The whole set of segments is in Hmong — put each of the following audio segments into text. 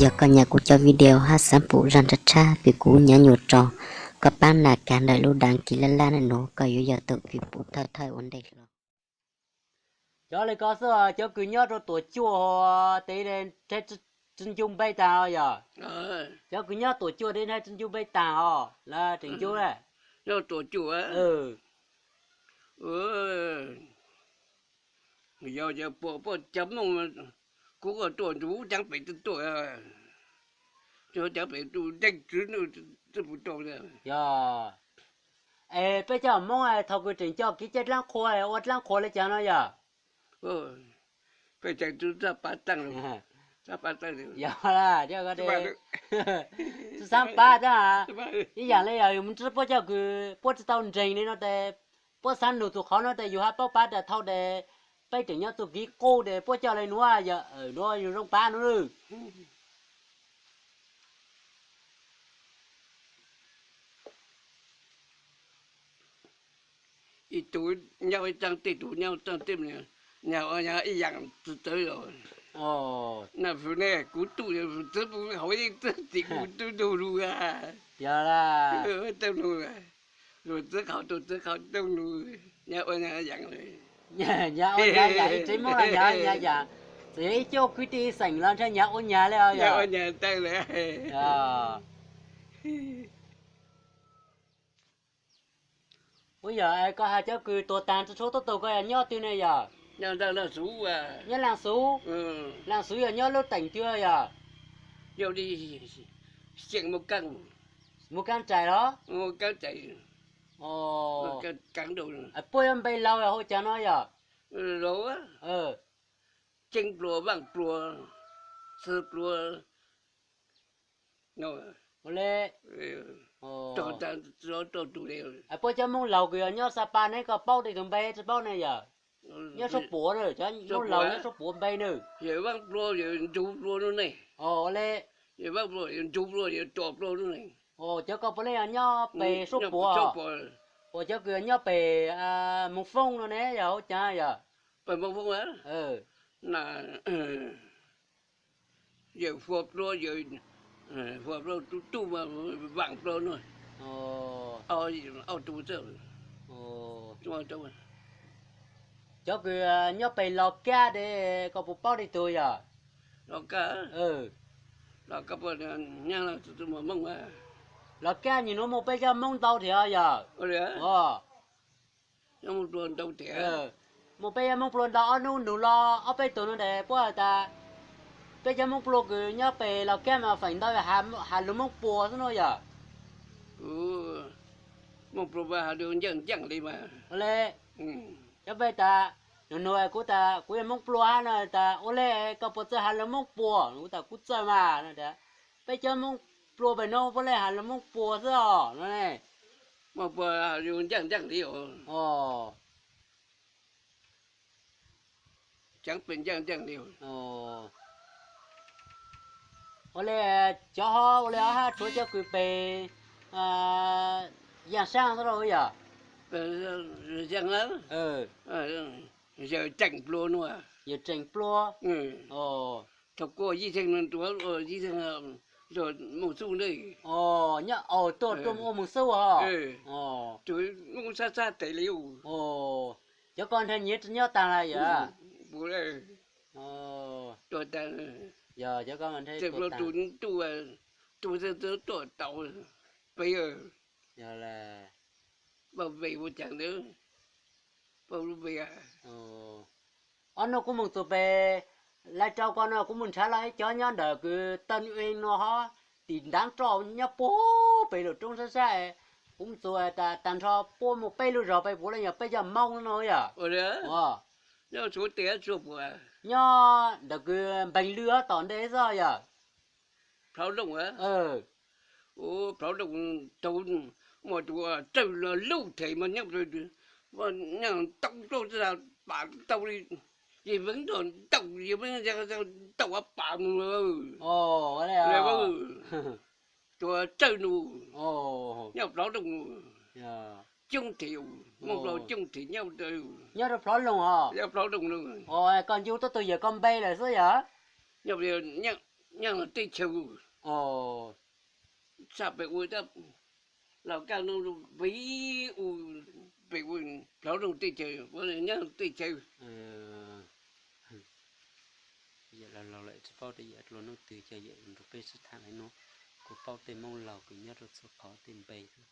Yog koj nyiam kuv cov video hab xav pum zaj nrab tshab vim kuv nyiam nyuam rau, koj pab nas kag ntawm lub đăng ký laj laj na nuav koj yuav yog tus kws pum thawj thawj ua ntej hlo. Cov le ko xwb, cov kws nyob rau Tuam Cuaj teb Tsi Ncu npe taag os yog? Cov kws nyob Tuam Cuaj teb Tsi Ncu npe taag os lawv tseem ncu le? Yog Tuam Cuaj, yog pom poj cov Moob, kuv koj tuaj nrug caav pem tuaj, caav pem tus deej tswv nwj twb pum tau. Yog, es peb cov Moob thaum kws tseem coj kev cai dlaab qhua ua dlaab qhua le caag no yog? Peb cov tub txhab pab taag, yog, tub txhab pab taag, ib yaam le yog yus mus ntsib puab cov kws puab tsi tau nreeg le no tes, puab xaav nug txug qhov no tes yus hab paub pab tas thaum tes peb tseem nyob txuj kev qub tes puab coj le nuav yog, nuav yus zoo pab nuav. Ib tug nyob ib tsaab teb, tug nyob tsaab teb, nyob ua nyob ib yaam tsi txawv los. Na fwm ne kuv tuaj, fwm txawv pum hauv yeej txawv tim kuv tub nug lug, tau lug, lug txawv qhov tau txawv qhov tau lug, nyob ua nyob yaam, nyob ua nyob yaam ib tsev Moob los nyob nyob yaam, txawm yog ib co kwv tij xeem los ntshe nyob ua nyob le os yog. Ua yog koj has cov kws tuag taag tsi tshua tuaj tug koj yog nyob twg ne yog? Nyob Laaj Xuv. Laaj Xuv yog nyob lub teem twg yog? Mus Kaab Rais los? Puab yuav npe laug hauv caag no yog? Ceeb Pluas, Vaaj Pluas, Xwb Pluas. Puab cov Moob laug kws yog nyob Xa Pa ne koj paub tej tug npe tsi paub ne yog? Nyob Suab Puav, cov Moob laug nyob Suab Puav npe ne. Yawg Vaaj Pluas, yawg Ntsug Pluas no ne. Ua le, yawg Vaaj Pluas, yawg Ntsug Pluas, yawg Tsom Pluas no ne. Cov koj puav leej yog nyob pem Suab Puav. Ua cov kws nyob pem Moos Foob no ne yog hauv caag yog? Pem Moos Foob a? Na, yawg Huas Pluas, yawg Huas Pluas tug tub mas Vaaj Pluas no. Ob tug xwb. Cov kws nyob pem Los Kab tes koj puas paub tej tug yog? Los Kab, Los Kab puas nyob Los Kab? Nyuam nuav muaj peb cov Moob ntau thiab yog? Muaj peb cov Moob Pluas ntau, ob nub nug los ob peb tug no tes puab has tas peb cov Moob Pluas kws nyob pem Los Kab mas feem ntau has lug Moob Puas xwb no yog? Moob Pluas mas has lug ncaaj ncaaj le mas. Ua le, cov peb tas, nug nug kuv tas kuv yog Moob Pluas hab no tas ua le koj puas txawj has lug Moob Puas? Kuv tas kuv txawj mas no tas peb cov Moob Pluas pem no puav leej has lug Moob Puas xwb os no ne. Moob Puas has lug ncaaj ncaaj le os. Caav pem ncaaj ncaaj le. Ua le, cov ho ua le hab tshuav cov kws pem Yaaj Saab xwb lauj yog? Yawg Tseem Pluas no. Yawg Tseem Pluas. Thaum kuv ua yij theej, yij theej Moos Xub ne. Nyob au tuaj tuaj ua Moos Xub ho. Tus Moob sab sab tes li. Cov koj nrhe nyiav tsi nyob taag lawm yog? Yog cov koj nrhe tuaj taag. Tuaj, tuaj tau peb, Paj Vej ua caag ntawd, Paj Vej. Ob nub kuv moog txug pem, lawv rau koj no kuv moog nrhav los ib cov nyob ntawm kws Tân Uyên no ho, tim ntav roj nyob puag pem lub roob sab sab. Kuv moog txug tag nrho puab muaj peb lub zog peb puav leej yog peb cov Moob no yog? Nyob ntawm kws Npeeg Lwj tom ntej xwb yog? Plhov Looj, Plhov Looj tau muaj tus tsawg los lub them mas nyob, nyob ntau plaub pam tau li, Yawg Veeb nrog ntau, Yawg Veeb ntau pam mus. Tus tsawg nus nyob Plhov Looj, coob them, Moob Plhov coob them nyob, nyob rau Plhov Looj os. Plhov Looj, koj ncu tuab tug yawg koj npe lawm xwb yog? Nyob, nyob Nyob tej chaw, txaj pem ua, Laus Kaj no pem ua, pem ua plhov rau tej chaw, nyob tej chaw. Yawm laus laus lawm tsis paub tias yawm dluas nuj twg, ces yawm nrog peb sib tham li no, kuv paub tej Hmoob laus kws nyob rau txhua qhov tej npe xwb.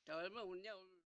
Thaum muaj nyob